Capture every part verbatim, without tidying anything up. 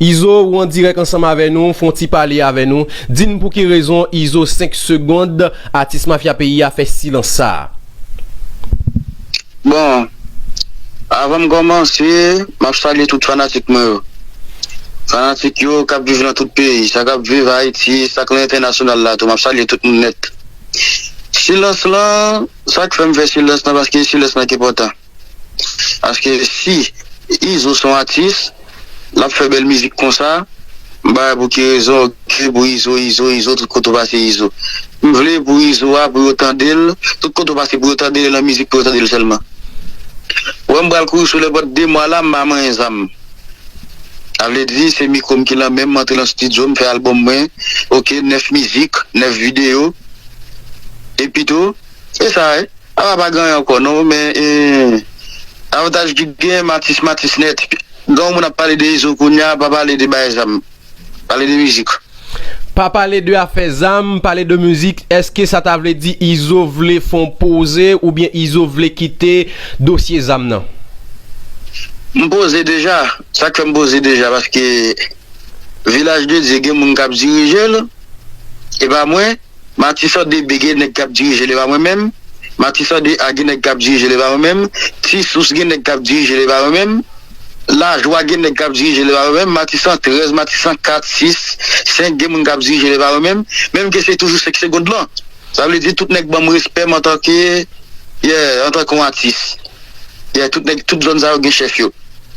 Izo, ou an dirèk ansanm avè nou, fè yon ti pale avè nou. Di n pou ki rezon Izo senk Segond, atis mafya peyi a, fè silans sa a. Bon, avan m kòmanse, m ap salye tout fanatik mwen yo. Fanatik yo k ap viv nan tout peyi, sa k ap viv Ayiti, sa k nan entènasyonal la tou, m ap salye tout moun nèt. Silans lan, sa k fè m fè silans lan, paske silans lan k enpòtan. Paske si Izo se yon atis, l ap fè bèl mizik konsa, m pa wè pou ki rezon, oke, pou Izo, Izo, Izo, tout kote w pase Izo. M vle pou Izo a, pou yo tande l, tout kote w pase pou yo tande l nan mizik, pou yo tande l sèlman. Ou wè m pral kouri sou lèpòt de mwa la, m pa manyen zam. Sa vle di, se mikwo m ki lan men m, m antre lan estidyo, m fè albòm mwen, oke, nèf mizik, nèf videyo, epi tou, se sa, wi. Apa pa gen anyen ankò non, men e, avantaj ki gen, m atis, m atis nèt. Gen yon moun ap pale de Izo kounye a, pa pale de bay zam. Pale de mizik. Pa pale de afè zam, pale de mizik. Èske sa ta vle di Izo vle fè yon poze oubyen Izo vle kite dosye zam nan? M poze deja. Sa k fè m poze deja, paske Vilaj de Dye gen moun k ap dirije l, e pa mwen. Matisan de B gen nèg k ap dirije l, e pa mwen menm. Matisan de A gen nèg k ap dirije l, e pa mwen menm. Ti Sous gen nèg k ap dirije l, e pa mwen menm. Lajwa gen nèg k ap dirije l, e pa mwen menm. Matisan trèz, Matisan kat, sis, senk gen moun k ap dirije l, e pa mwen menm. Menm ke se toujou senk Segond lan. Sa vle di tout nèg ban m respè m antanke, yeah, antanke yon atis. Yeah, tout nèg, tout zòn sa yo gen chèf yo.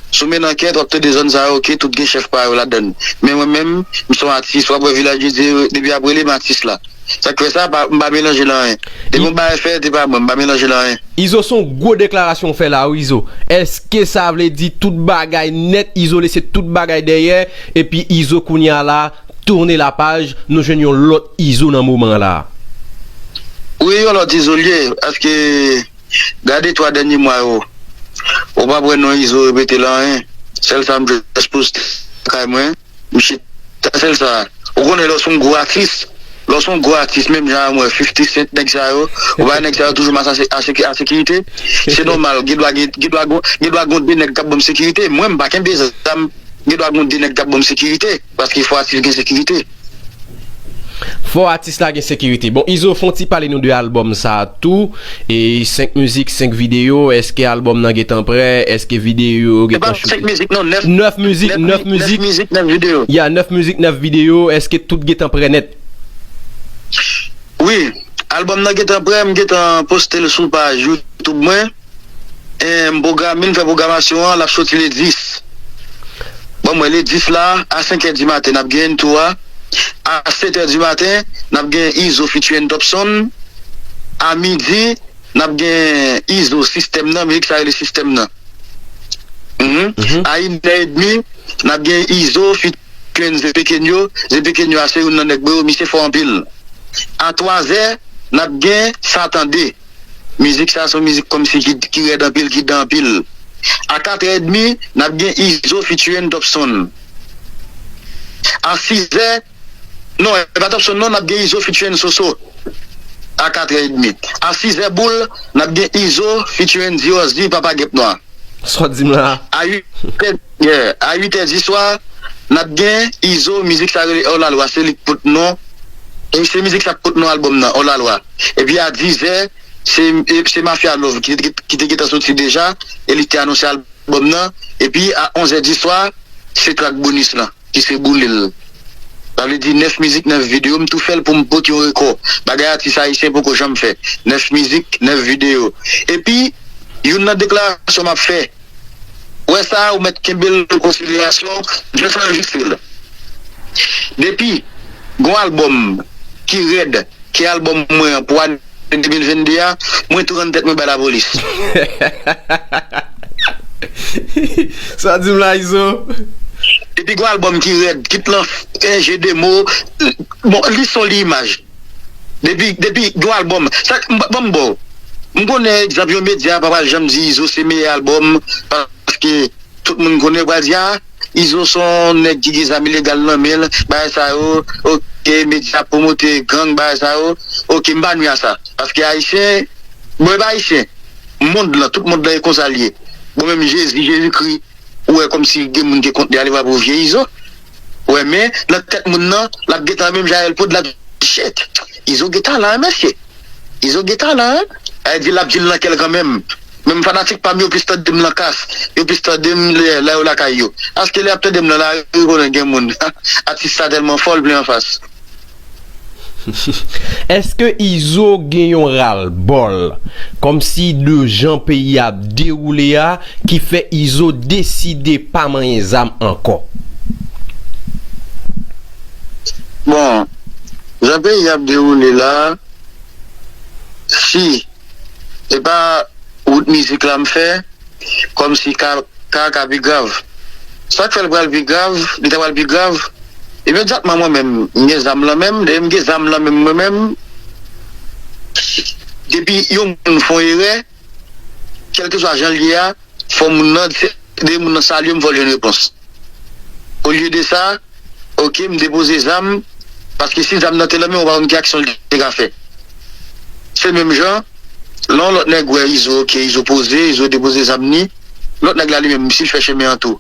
Si w mennen ankèt, w ap tande zòn sa yo, oke, tout gen chèf pa yo ladann. Men mwen menm, m se yon atis, w ap wè Vilaj de Dye, depi ap rele m atis la. Sa k fè sa, pa, m pa melanje l anyen. Depi yon bagay fèt, e pa mwen, m pa melanje l anyen. Izo, se yon gwo deklarasyon w fè la wi Izo. Èske sa vle di tout bagay nèt, Izo lese tout bagay dèyè, epi Izo kounye a la, tounen lapaj, nou jwenn yon lòt Izo nan moman an la? Wi, yon lòt Izo l ye, paske gade twa dènye mwa yo, ou p ap wè non Izo repete l anyen. Sèl sa m jis poste lakay mwen, m chita, sèl sa. Ou konnen lè w se yon gwo atis, lè w se yon gwo atis, menm jan a mwen, fifty Cent, nèg sa yo, ou pa wè nèg sa yo toujou mache a sekirite? Se nòmal, gen dwa gen, gen dwa gen, gen dwa gen de nèg k ap ban m sekirite. Mwen, m pa kenbe zam, gen dwa gen de nèg k ap ban m sekirite, paske fò atis gen sekirite. Fò atis la gen sekirite. Bon, Izo, fè yon ti pale nou de albòm sa a tou. E senk mizik, senk videyo, èske albòm nan gentan prè? Èske videyo yo gentan choute? Senk mizik non, nèf. Nèf mizik, nèf mizik. Nèf mizik, nèf videyo. Ya, nèf mizik, nèf videyo, èske tout gentan prè nèt? Wi, albòm nan gentan prè, m gentan poste l sou paj YouTube mwen. E m pwogram, m fè pwogramasyon an, l ap soti le dis. Bon, mwen, le dis la, a senk è di maten, n ap gen N two a. A sèt è di maten, n ap gen Izo featuring Topson. A midi, n ap gen Izo Sistèm nan, mizik sa rele Sistèm nan. Mhm. A inè edmi, n ap gen Izo featuring Zepekenyo. Zepekenyo a se youn nan nèg mwen yo, misye fò anpil. A twazè, n ap gen Sa Tande. Mizik sa se yon mizik kòmsi ki, ki rèd anpil, ki dan anpil. A katrè edmi, n ap gen Izo featuring Topson. A sizè, non, e pa Topson non, n ap gen Izo featuring Soso. A katrè edmi. A sizè boul, n ap gen Izo featuring Diosdi, Papa Gèp Nwa. Sa w di m la? A uit è, yeah, a uit è di swa, n ap gen Izo, mizik sa rele Hors la loi, se li k pot non. E se mizik sa k pot non albòm nan, Hors la loi. Epi a diz è, se, e, se Mafia Love ki te, ki te gentan soti deja, e li te anonse albòm nan. Epi a onz è di swa, se track bonus lan, ki se Boule l. Sa vle di nèf mizik, nèf videyo, m tou fè l pou m pote yon rekò. Bagay atis ayisyen poko janm fè. Nèf mizik, nèf videyo. Epi, youn nan deklarasyon m ap fè, wè sa, ou mèt kenbe l an konsiderasyon, just anrejistre l. Depi gon albòm ki rèd, ki albòm mwen an pou ane de mil venn de a, mwen tou rann tèt mwen bay lapolis. Sa w di m la, Izo? Depi gon albòm ki rèd, kit lan en jeu de mots, bon, li son, li imaj. Depi, depi gon albòm, sa, m, ban m ba w. M konnen egzanp, yon medya pa pral janm di Izo se meyè albòm, paske tout moun konnen, pral di, a, Izo se yon nèg ki gen zam ilegal nan men l, bagay sa yo, oke, medya ap pwomote gang, bagay sa yo, oke, m pa nwi a sa. Paske ayisyen, bon, e pa ayisyen, mond lan, tout mond lan e konsa l ye. Bon, menm Jezi, Jezikri, ou wè kòmsi gen moun ki kont li, ale vwa pou vye Izo. men nan tèt moun nan, l ap gentan menm jan L Prod, l ap di, shit, Izo gen talan, wi, mesye. Izo gen talan, wi. Sa vle di l ap di l nan kè l kanmenm. Menm fanatik pa m yo plis tande m nan kas, yo plis tande m lè, lè yo lakay yo. Paske lè y ap tande m nan lari, yo konnen gen moun. Atis sa tèlman fò, l vle anfas. Èske Izo gen yon ras bòl, kòmsi de jan peyi a ap dewoule a, ki fè Izo deside pa manyen zam ankò? Bon, jan peyi a ap dewoule la, si e pa wout mizik la m fè, kòmsi ka, ka, ka pi grav. Sa k fè l pral pi grav, li ta pral pi grav, imedyatman mwen menm, m gen zam nan men m, depi m gen zam nan men m mwen menm, depi yon moun fè yon erè, kèlkeswa jan l ye a, fò moun nan, se, depi moun nan salye m, fò l jwenn repons. Olye de sa, oke, m depoze zam, paske si zam nan te nan men w, ou pa konn ki aksyon l te ka fè. Se menm jan, lè yon lòt nèg wè Izo, oke, Izo poze, Izo depoze zam li, lòt nèg la li menm, si l fè chemen an tou,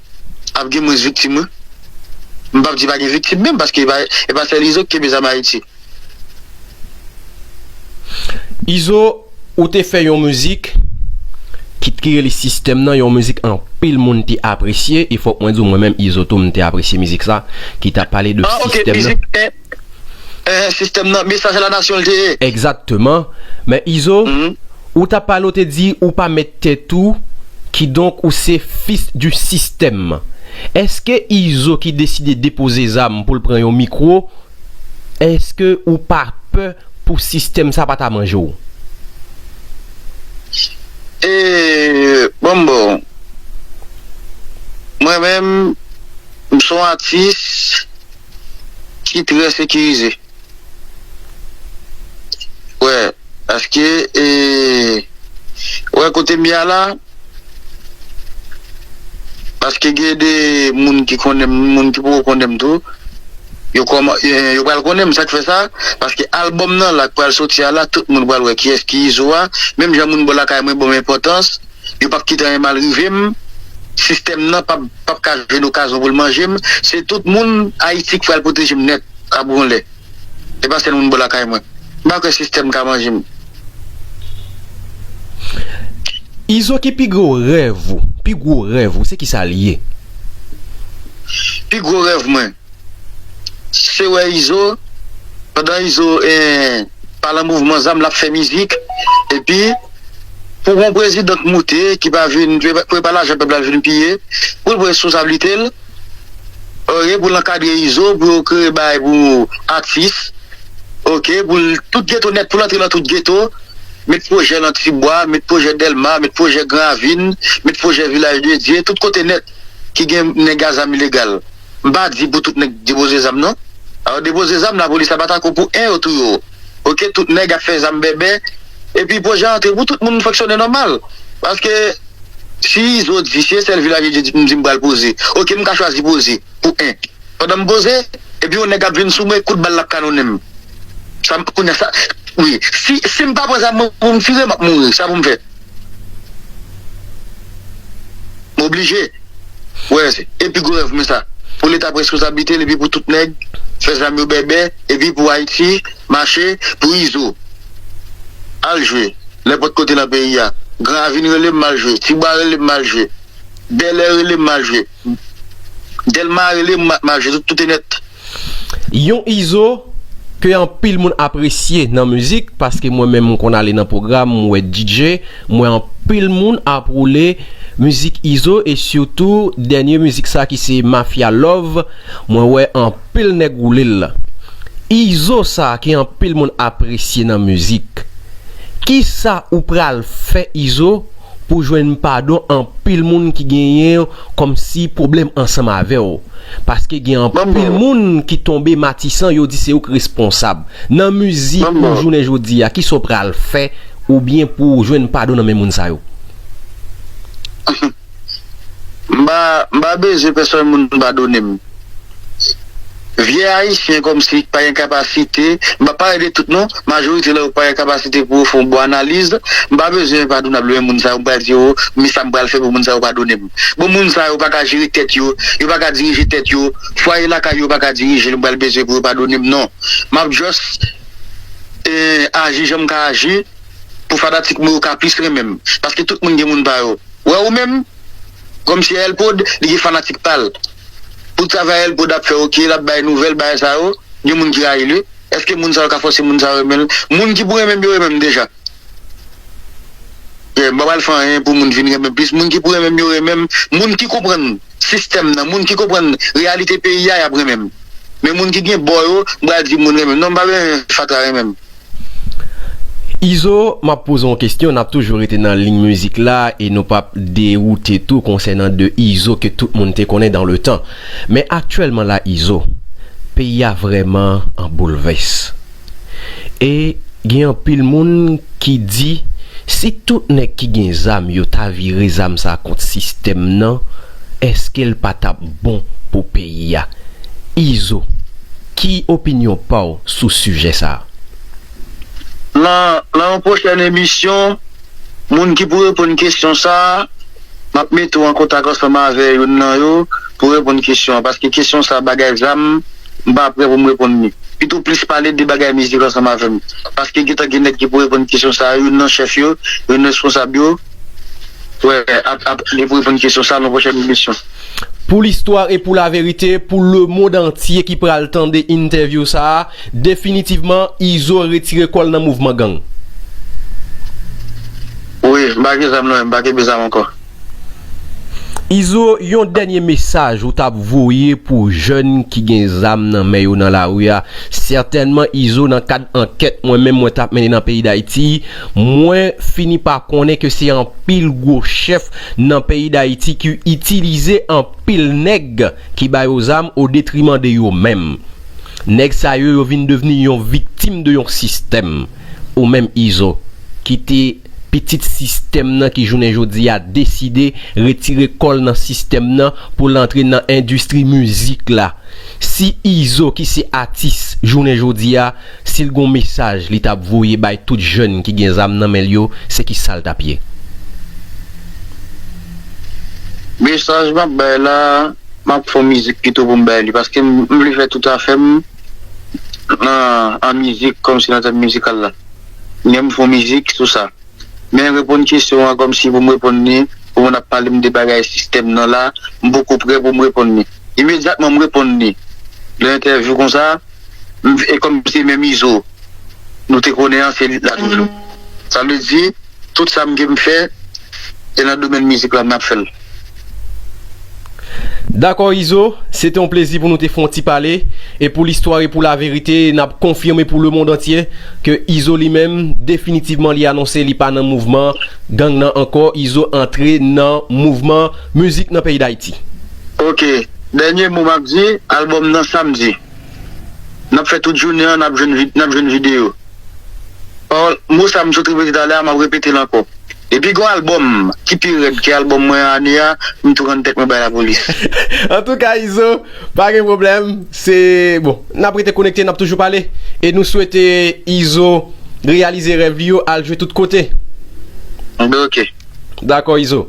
ap gen mwens viktim, wi. M p ap di pa gen viktim menm, paske e pa, e pa sèl Izo ki kenbe zam Ayiti. Izo, ou te fè yon mizik ki, ki rele Sistèm nan, yon mizik anpil moun te apresye, e fòk mwen di w, mwen menm Izo tou, m te apresye mizik sa, ki t ap pale de sistèm nan. Ah, ok, mizik, eh, eh, sistèm nan, mesaj a la nasyon l te ye. Egzakteman. Men Izo, ou t ap pale, ou te di ou pa mèt tèt ou, kidonk ou se fils du système. Èske Izo ki deside depoze zam pou l pran yon mikwo, èske ou pa pè pou sistèm sa pa ta manje w? E, bon, bon. Mwen menm, m se yon atis ki trè sekirize. Wè, paske, e, wè kote m ye a la, paske gen de moun ki konnen m, moun ki poko konnen m tou, yo kòman, e, yo pral konnen m, sa k fè sa, paske albòm nan la k pral soti a la, tout moun pral wè kiyès ki Izo a, menm jan moun bò lakay mwen ban m enpòtans, yo p ap kite anyen mal rive m, sistèm nan p ap, p ap ka jwenn okazyon pou l manje m, se tout moun Ayiti k pral pwoteje m nèt, ap gon lè. E pa sèl moun bò lakay mwen. M pa kwè sistèm ka manje m. Izo, ki pi gwo rèv ou? Pi gwo rèv ou, se kisa l ye? Pi gwo rèv mwen, se wè Izo, pandan Izo, eh, pa lan mouvman zam, l ap fè mizik, epi pou yon prezidan k moute, ki pa vin, pou e pa, pou e pa lajan pèp la l vin piye, pou l pran responsablite l, oke, pou l ankadre Izo, pou yo kreye bagay pou atis, oke, pou l tout geto nèt, pou l antre nan tout geto, met pwojè nan Tibwa, met pwojè Dèlma, met pwojè Gran Ravin, met pwojè Vilaj de Dye, tout kote nèt ki gen nèg a zam ilegal. M pa di pou tout nèg depoze zam non. Alò depoze zam, lapolis ap atake w pou en yo touye w. Oke, tout nèg ap fè zam bèbè. Epi pwojè a antre pou tout moun fonksyone nòmal. Paske si Izo di, si e sèl Vilaj de Dye m di m pral poze, oke, m ka chwazi poze pou en. Pandan m poze, epi yon nèg ap vin sou mwen, kout bal l ap kanonnen m. Sa m, kounye a sa, wi. Si, si m pa pran zam mwen pou m tire, m ap mouri. Sa pou m fè? M oblije. Wè, se, epi gwo rèv mwen sa. Pou Leta pran responsablite l, epi pou tout nèg, fè zam yo bèbè, epi pou Ayiti mache, pou Izo al jwe nenpòt kote nan peyi a. Gran Ravin rele m, m al jwe. Tibwa rele m, m al jwe. Bèlè rele m, m al jwe. Dèlma rele m, m al jwe. Tout, tout e nèt. Yon Izo ke anpil moun apresye nan mizik, paske mwen menm m konn ale nan pwogram, m wè D J, m wè anpil moun ap woule mizik Izo, e sitou dènye mizik sa ki se Mafia Love, mwen wè anpil nèg woule l. Izo sa ke anpil moun apresye nan mizik, kisa ou pral fè Izo pou jwenn padon anpil moun ki genyen kòmsi pwoblèm ansanm avè w? Paske gen anpil moun ki tonbe Matisan, yo di se yo k responsab. Nan mizik ou jounen jodi a, kisa w pral fè oubyen pou w jwenn padon nan men moun sa yo? M pa, m pa bezwen pèsòn moun padone m. Vye ayisyen kòmsi pa gen kapasite, m pa pale de tout non, majorite nan yo pa gen kapasite pou yo fè yon bon analiz. M pa bezwen Padounab lwen moun sa yo, m pral di yo, men sa m pral fè pou moun sa yo padone m. Bon, moun sa yo pa ka jere tèt yo, yo pa ka dirije tèt yo, fwaye lakay yo pa ka dirije l, m pral bezwen pou yo padone m non. M ap just eh, aji jan m ka aji pou fanatik mwen yo ka plis renmen m. Paske tout moun gen moun pa yo. Wè ou menm, kòmsi Elpod, li gen fanatik pa l. Pou travay Elpod ap fè, oke, l ap bay nouvèl, bay sa yo, gen moun ki rayi l wi. Èske moun sa yo ka fòse moun sa yo renmen l? Moun ki pou renmen m yo renmen m deja. Yeah, m pa pral fè anyen pou moun vin renmen m plis. Moun ki pou renmen m yo renmen m. Moun ki konprann sistèm nan, moun ki konprann reyalite peyi a, y ap renmen m. Men moun ki gen bò yo, m pral di moun renmen m. Non, m pa bezwen fatra renmen m. Izo, m ap poze yon kesyon, n ap toujou rete nan liy mizik la e nou p ap dewoute tou konsènan de Izo ke tout moun te konnen dans le temps. Men aktyèlman la, Izo, peyi a vrèman an boulvès. E gen anpil moun ki di, si tout nèg ki gen zam yo ta vire zam sa kont sistèm nan, èske l pa t ap bon pou peyi a? Izo, ki opinyon pa w sou sijè sa a? Nan, nan yon pwochèn emisyon, moun ki pou reponn kesyon sa a, m ap mete w an kontak ansanm avè youn nan yo pou reponn kesyon an. Paske kesyon sa a, bagay zam, m pa prè pou m reponn li. Pito plis pale de bagay mizik ansanm avè m. Paske gentan gen nèg ki pou reponn kesyon sa a, youn nan chèf yo, youn nan responsab yo, wè, ap, ap, li pou reponn kesyon sa a nan pwochèn emisyon. Pou listwa e pou laverite, pou lemonn antye ki pral tande entèvyou sa a, definitivman, Izo retire kò l nan mouvman gang. Wi, m pa gen zam nan men m, m pa kenbe zam ankò. Izo, yon dènye mesaj ou t ap voye pou jèn ki gen zam nan men yo nan lari a? Sètènman, Izo, nan kad ankèt mwen menm mwen t ap mennen nan peyi Dayiti, mwen fini pa konnen ke se anpil gwo chèf nan peyi Dayiti ki itilize anpil nèg ki ba yo zam o detriman de yo menm. Nèg sa yo, yo vin devni yon viktim de yon sistèm. Ou menm Izo, ki te pitit sistèm nan ki jounen jodi a deside retire kò l nan sistèm nan pou l antre nan endistri mizik la. Si Izo ki se atis jounen jodi a, si l gon mesaj li t ap voye bay tout jèn ki gen zam nan men l yo, se ki sa l t ap ye? Mesaj m ap bay la, m ap fè yon mizik pito pou m bay li, paske m, m vle fè tout afè m nan, an mizik, kòmsi nan tèm mizikal la. Men m fè yon mizik sou sa. Men reponn kesyon an kòmsi pou m reponn li, pou moun ap pale m de bagay sistèm nan la, m poko prè pou m reponn li. Imedyatman m reponn li nan entèvyou konsa, m, e kòmsi menm Izo nou te konnen an, se lit la toujou. Sa vle di, tout sa m gen m fè, e nan domèn mizik la m ap fè l. Dakò Izo, se te yon plezi pou nou te fè yon ti pale, e pou listwa e pou laverite, n ap konfime pou lemonn antye ke Izo li menm, definitivman li anonse li pa nan mouvman gang nan ankò, Izo antre nan mouvman mizik nan peyi Dayiti. Ok, dènye mo m ap di, albòm nan samdi. N ap fè tout jounen an, n ap jwenn vid, n ap jwenn videyo. Pawòl, mo sa m sot repete talè a, m ap repete l ankò. Depi gon albòm ki pi rèd ke albòm mwen an ane a, m tou rann tèt mwen bay lapolis. Antouka Izo, pa gen pwoblèm. Se, bon, n ap rete konekte, n ap toujou pale. E nou swete Izo reyalize rèv li yo, al jwe tout kote. Anben, ok. Dakò Izo.